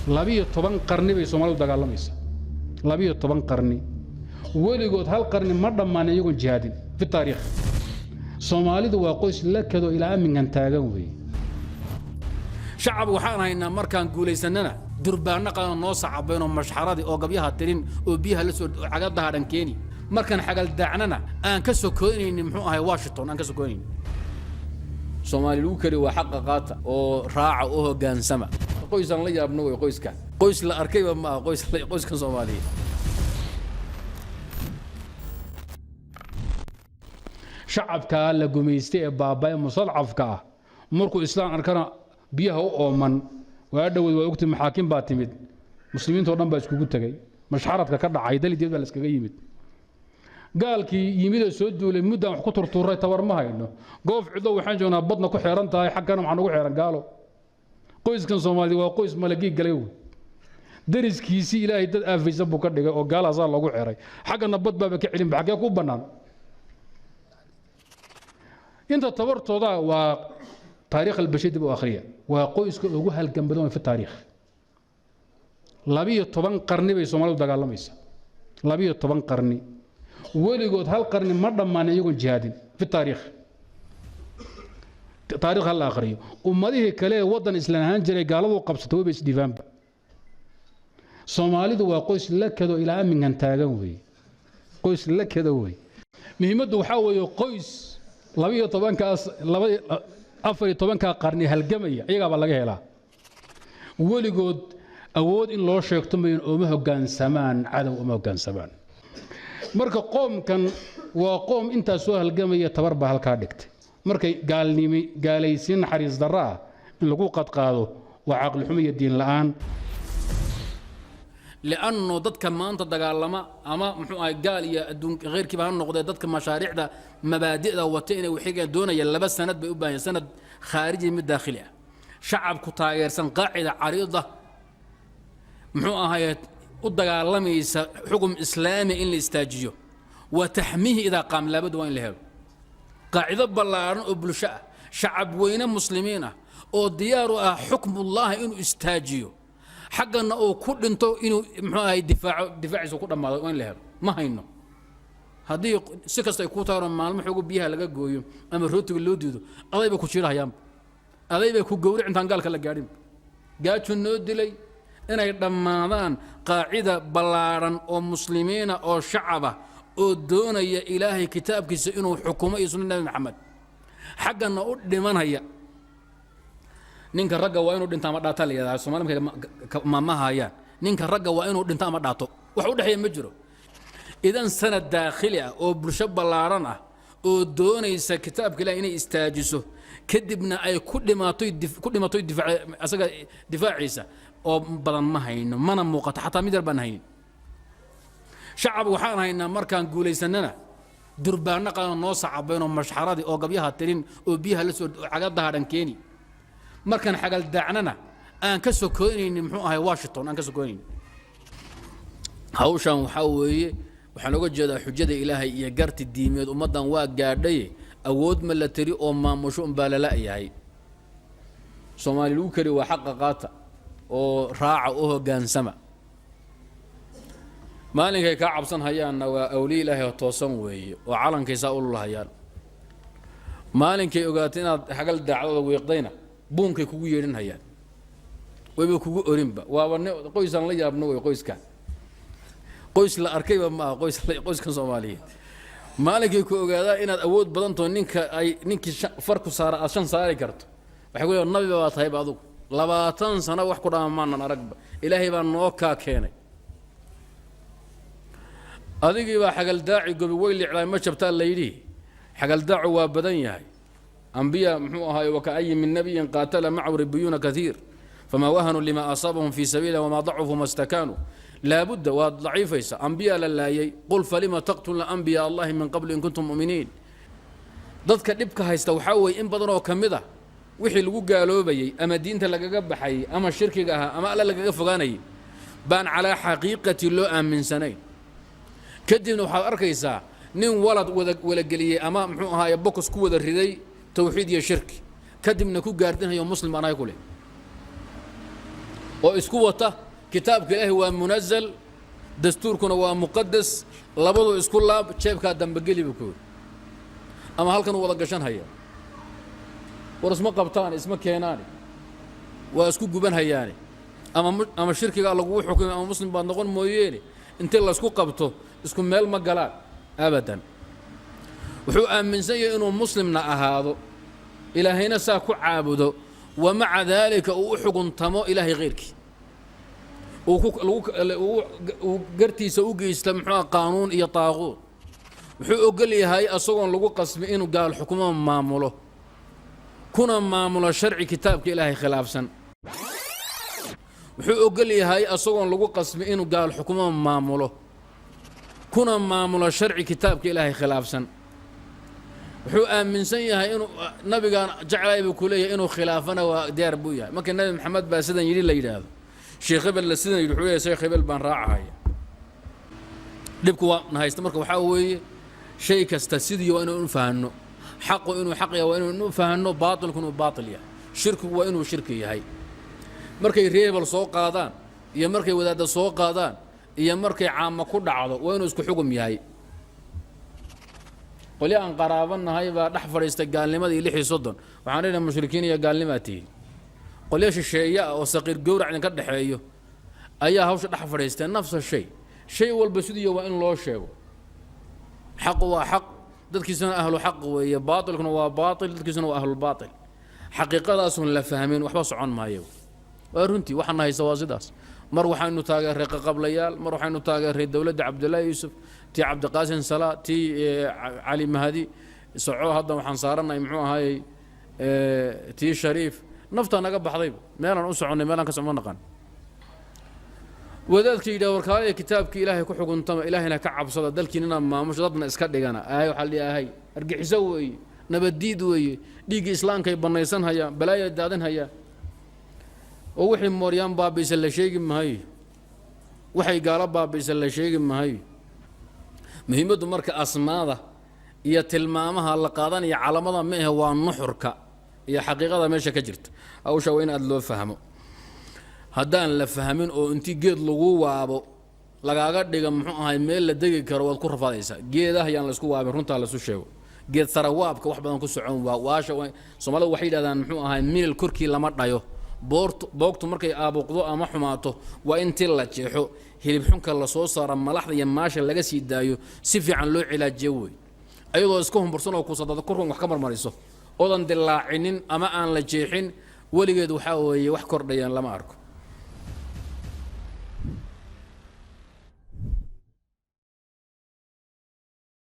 12 qarni bay Soomaalidu dagaalamaysaa. 12 qarni, weligood hal qarni ma dhammaan iyagoon jihaadin fi taariikh. Soomaalidu waa qoys la kado ilaa aminkan taagan weeye. Shacab waxaan haynaa markaan guulaysanana durbaano qadan noo sacabaynoo mashxaradii oo gabyaha tirin oo biyaha la soo cagadaha dhan keeni, markaan xagaldaacnana aan ka sokoynaynin, muxuu ahay, Washington aan ka sokoynaynin. Soomaali lagu kari waa xaqa qaata oo raaca oo hoggaansama. Qoysaan la yaabno wey qoyska, qoys la arkayba ma aha qoys, qoyskan Soomaaliyeed. Shacabkaa la gumaystay ee baaba'e mustadcafka ah markuu Islaan arkana biyaha u ooman. Waa dhoweyd, waa ogtay, maxaakim baa timid, muslimiintoo dhan baa iskugu tegey, mashxaradka ka dhacay dalideed baa la iskaga yimid. Gaalkii yimidee soo duulay muddaan wax ku turtuuray, tabar ma hayno, goof cidlo waxaan joognaa, badna ku xeeran tahay, xaggana waxaan ugu xeeran gaalo. Qoyskan Soomaalida waa qoys malagii galay wey. Dariskiisii Ilaahay dad aafaysan buu ka dhigay oo gaalaasaa loogu xeeray, xaggana bad baaba ka celinba, xaggee ku bannaan inta tabartooda? Waa taariikh albashir dib u akhriya, waa qoyska ugu halgan badan fi taariikh. 12 qarni bay Soomaalidu dagaalamaysaa. 12 qarni, weligood hal qarni ma dhammaan iyagoon jihaadin fi taariikh. Taariikh ha la akhriyo. Ummadihii kale ee waddan islaan ahaan jiray gaaladu qabsatay wayba isdhiifaanba. Soomaalidu waa qoys la kado ilaa aminkan taagan weeye, qoys la kado weeye. Muhiimaddu waxaa weeye qoys 12-kaas, 14-kaa qarni halgamaya iyagaabaa laga helaa. Weligood awood in loo sheegto mayan, ooma hoggaansamaan cadow, uma hoggaansamaan. Marka qoomkan waa qoom intaas soo halgamaya, tabar baa halkaa dhigtay. Markay gaalnimi gaalaysiin naxariis darro ah in lagu qadqaado waa caqli xumo iyo diin la'aan. Lianno dadka maanta dagaalama ama muxuu ahay gaal iyo adduun khayrkiiba ha noqdee, dadka mashaariicda mabaadi'da wata inay wixiga doonaya laba sanad bay u baahan, sanad khaariji, mid daakhili ah. Shacabku taageersan qaacida cariida, muxuu ahaye, u dagaalamaysa xukun islaami in la istaajiyo wa taxmiihi idaa qaam, laabada waa in la helo qaacido ballaaran oo bulsho ah, shacab weyne muslimiin ah oo diyaar u ah xukmullaahi inuu istaajiyo, xaggana uu ku dhinto, inuu muxuu ahay difaaco, difaaciisa ku dhammaado, waa in la helo. Ma hayno. Haddii si kasta ay kuu taaro, maalmo xoogo biyaha laga gooyo ama rootiga loo diido, aday bay ku jiidahayaanba, aday bay ku gowric intaan gaalka la gaadhin. Gaaju noo dilay inay dhammaadaan qaacida ballaaran oo muslimiina oo shacaba oo doonaya Ilaahay kitaabkiisa inuu xukumo iyo sunna Nabi Maxamed, xaggana u dhimanaya. Ninka ragga waa inuu dhinto ama dhaato la yidhahdaa. Soomali markay ma hayaan, ninka ragga waa inuu dhinto ama dhaato, wax u dhexeeya ma jiro. Idan sanad daakhili ah oo bulsho ballaaran ah oo doonaysa kitaabka Ilahi inay istaajiso, kadibna ay ku dhimaato, ku dhimato difaac asaga difaaciisa oo badan ma hayno, mana muuqato, xataa mid yar baan haynin. Shacab waxaan haynaa markaan guulaysanana durbaano qadan noo sacabaynoo mashxaradii oo gabyaha tirin oo biyaha la soo cagadaha dhan keeni, markaan xagaldaacnana aan ka sokoynaynin, muxuu ahay, Washington aan ka sokoynaynin. Hawshan waxaa weeye, waxaan oga jeedaa xujada Ilaahay iyo garti diimeed ummaddan waa gaadhay, awood ma la tiri oo maamusho unbaa lala yahay. Soomaali lagu kari waa xaqa qaata oo raaca oo hoggaansama. Maalinkay kaa cabsan hayaanna waa awliya Ilaahay oo toosan weeye oo calankaysaa u lulahayaan. Maalinkay ogaatay inaad xagal daacdooda wiiqdayna buunkay kugu yeedhin hayaan, wayba kugu orinba. Waaba qoysaan la yaabno wey qoyska, qoys la arkayba ma aha qoys, qoyskan Soomaaliyeed. Maalinkay ku ogaadaa inaad awood badantaho, ninka ay ninkii far ku saara aad shan saari karto, waxay ku leeyahay nabiba baa tahayba adugu, 20 sano wax ku dhama maanan aragba, Ilaahay baa noo kaa keenay. Adigii baa xagaldaaci gobi way licdaay ma jabtaa la yidhi. Xagaldaacu waa badan yahay. Ambiya muxuu ahaay, وكأين من نبي قاتل معه ربيون كثير فما وهنوا لما أصابهم في سبيله وما ضعفوا ما استكانوا. Laabudda waad daciifaysa, ambiyaa la laayay. قل فلم تقتلون أنبياء الله من قبل إن كنتم مؤمنين. Dadka dhibka haysta waxaa weeye in badan oo ka mid a wixii lagu gaaloobayey ama diinta lagaga baxayey ama shirkiga ahaa ama Alla lagaga fogaanayay baan calaa xaqiiqati loo aaminsanayn. Kadibna waxaad arkaysaa nin walad wada walageliyey ama muxuu ahaaye bokos ku wada riday tawxiid iyo shirki, kadibna ku gaardinayo muslim anahay ku leh. Oo isku wata kitaabka Ilaahi waa munazal, dastuurkuna waa muqadas. Labadu isku laab, jeebkaa dambegeli buu ku yidhi, ama halkan u wada gashan haya. War isma qabtaan, isma keenaani, waa isku guban hayaane. Ama shirkigaa lagugu xukumay ama muslim baad noqon mooyeene, intii laysku qabto isku meel ma galaan abadan. Wuxuu aaminsan yahay inuu muslimna ahaado, Ilaahayna saa ku caabudo, wa maca daalika uu u xuguntamo Ilaahay khayrkii, uu gartiisa u geysta muxuua qaanuun iyo taaquud. Wuxuu ogol yahay asagoon lagu qasbi inuu gaal xukumo, maamulo, kuna maamulo sharci kitaabka Ilaahay khilaafsan. Wuxuu ogol yahay asagoon lagu qasbi inuu gaal xukumo, maamulo, kuna maamulo sharci kitaabka Ilaahay khilaafsan. Wuxuu aaminsan yahay inuu nabigaan jeclay buu ku leeyahay, inuu khilaafana waa diyaar buu yahay. Marka Nebi Maxamed baa sidan yidhi la yidhaahdo, Sheekh hebel la sidan yidhi, wuxuu leeyahay Sheekh hebel baan raacahaya. Dhibku waa na haysta. Marka waxaa weeye, shay kasta sidii waa inuu fahanno. Xaqu inuu xaq yahay waa inuu fahanno, baatilku inuu baatil yahay, shirkigu waa inuu shirki yahay. Markay reebel soo qaadaan iyo markay wadaadda soo qaadaan iyo markay caama ku dhacdo, waa inuu isku xugum yahay. Qolyo aan qaraabanahay baa dhex fadhiistay gaalnimadii 36. Waxaan leenahay, mushrikiin iyo gaalnimaa tihiin. Qolyo shisheeye ah oo saqiir gowrac idinka dhexeeyo ayaa hawsha dhex fadhiisteen. Nafsa shay, shay walba sidiiyo waa in loo sheego. Xaqu waa xaq, dadkiisuna ahlu xaq weeye. Baatilkuna waa baatil, dadkiisuna waa ahlulbaatil. Xaqiiqadaasun la fahmin, waxba socon maayo. Waa runtii, waxaana haysta waa sidaas. Mar waxaynu taageeray qaqablayaal, mar waxaynu taageeray dowladda Cabdullaahi Yuusuf, tii Cabdiqaasin Salaa, tii Cali Mahadi soco. Hadda waxaan saarannahay muxuu ahaayey tii Shariif. Naftaa naga baxdayba, meelaan u soconnay, meelaan ka socma naqan. Wadaadka yidhaha, warkaalaya, kitaabkii Ilaahay ku xukuntama, Ilaahayna ka cabsada, dalkiinina maamusho, dadna iska dhigana ahay, waxaa la ahay argixiso weeye, nabaddiid weeye, dhiiggii islaamkay bannaysan hayaan, balaaya daadin hayaan, oo wixii mooryaan baabi'isa la sheegi maayo, waxay gaalo baabi'isa la sheegi maayo. Muhiimaddu marka asmaada iyo tilmaamaha la qaadanaya calamada ma ahe, waa nuxurka iyo xaqiiqada meesha ka jirta. Hawsha waa in aada loo fahmo. Haddaan la fahmin oo intii geed lagu waabo lagaaga dhiga muxuu ahay meel la degi karo, waad ku rafaadaysaa. Geedaha yaan laysku waabin, runtaa laysu sheego. Geed sarawaabka wax badan ku socon waa waasha. Soomaalidu waxay yidhahdaan muxuu ahay milil korkii lama dhayo. Boortu boogtu markay aabuqdo ama xumaato, waa intii la jeexo, hilib xunka lasoo saaro, malaxda iyo maasha laga sii daayo, si fiican loo cilaajiyo wey. Ayadoo iska humbursan oo kusadada korkan wax ka marmariso oodan dilaacinin ama aan la jeexin, weligeed waxaa weeye wax kordhayaan lama arko.